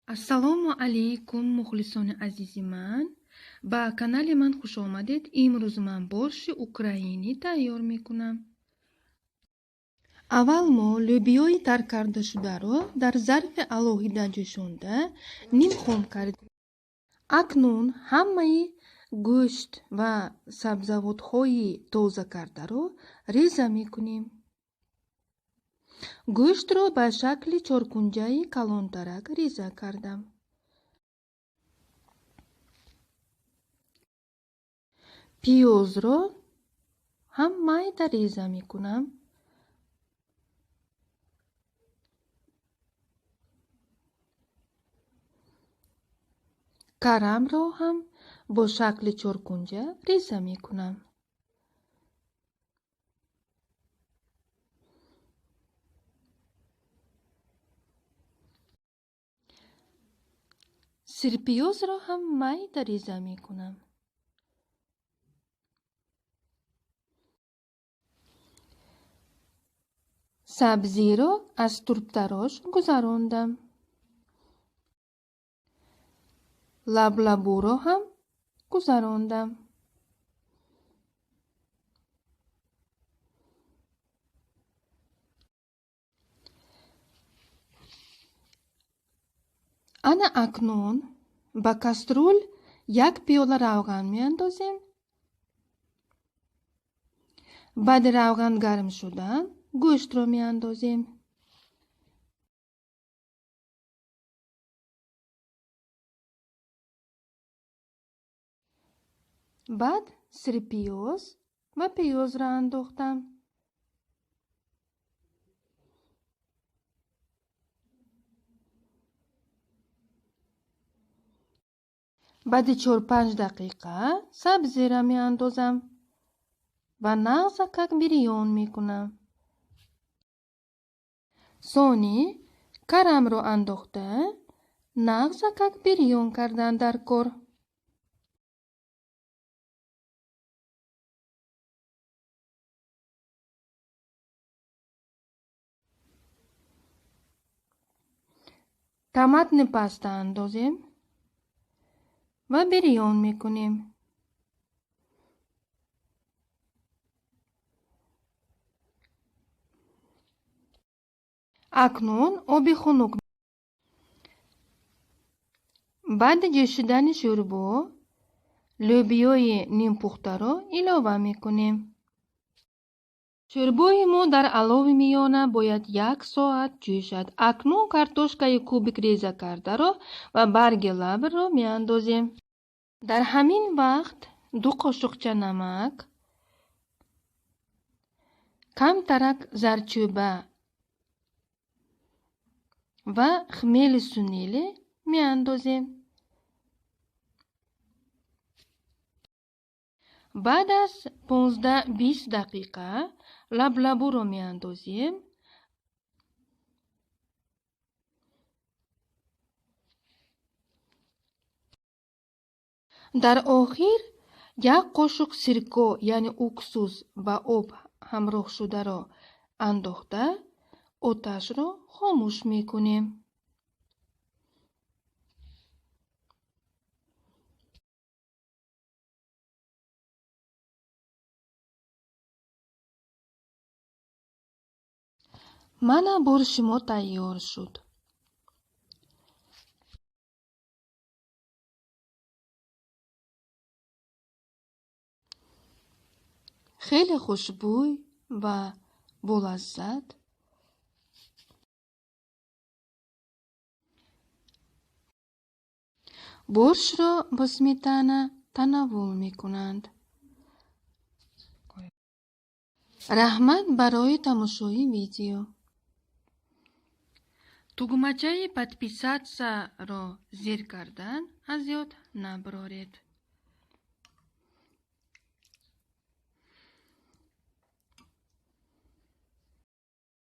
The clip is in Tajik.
Ассалому алайкум, мухлисони азизи ман. Ба канали ман хуш омадед. Имрӯз ман борщи украинӣ тайёр мекунам. Аввал мо лӯбиёи тар кардашударо дар зарфи алоҳида ҷӯшонда нимхом кардем. Акнун ҳамаи гӯшт ва сабзавотҳои тоза кардаро реза мекунем. Гӯштро ба шакли чоркунҷаи калонтарак реза кардам. Пиёзро ҳам майда реза мекунам. Карамро ҳам бо шакли чоркунҷа реза мекунам. Сирпиёзро ҳам майда реза мекунам. Сабзиро аз турбтарош гузарондам. Лаблабуро ҳам гузарондам. Ана акнун ба каструл як пиёла равған меандозем. Баъди равған гарм шудан гӯштро меандозем. Баъд сирпиёз ва пиёзро андохтам. Баъди 4-5 дақиқа сабзиро меандозам ва нағзакак бирён мекунам. Сони карамро андохта нағзакак бирён кардан дар кор. Томатный паста андозем ва бирён мекунем. Акнун оби хунук. Баъди ҷӯшидани шӯрбо лӯбиёи нимпухтаро илова мекунем. Шӯрбои мо дар алови миёна бояд як соат ҷӯшад. Акнун картошкаи кубик реза кардаро ва барги лаврро меандозем. Дар ҳамин вақт 2 қошуқча намак, камтарак зарчӯба ва хмели сунели меандозем. Баъд аз 15-20 дақиқа лаблабуро меандозем. Дар охир як қошуқ сирко, яъне уксус ба об ҳамроҳ шударо андохта оташро хомӯш мекунем. Мана борщи мо тайёр шуд. Хеле хушбӯй ва болаззат. Борщро бо сметана танаввул мекунанд. Раҳмат барои тамошои видео. Тугмачаи подписатьсяро зер кардан аз ёд набароред.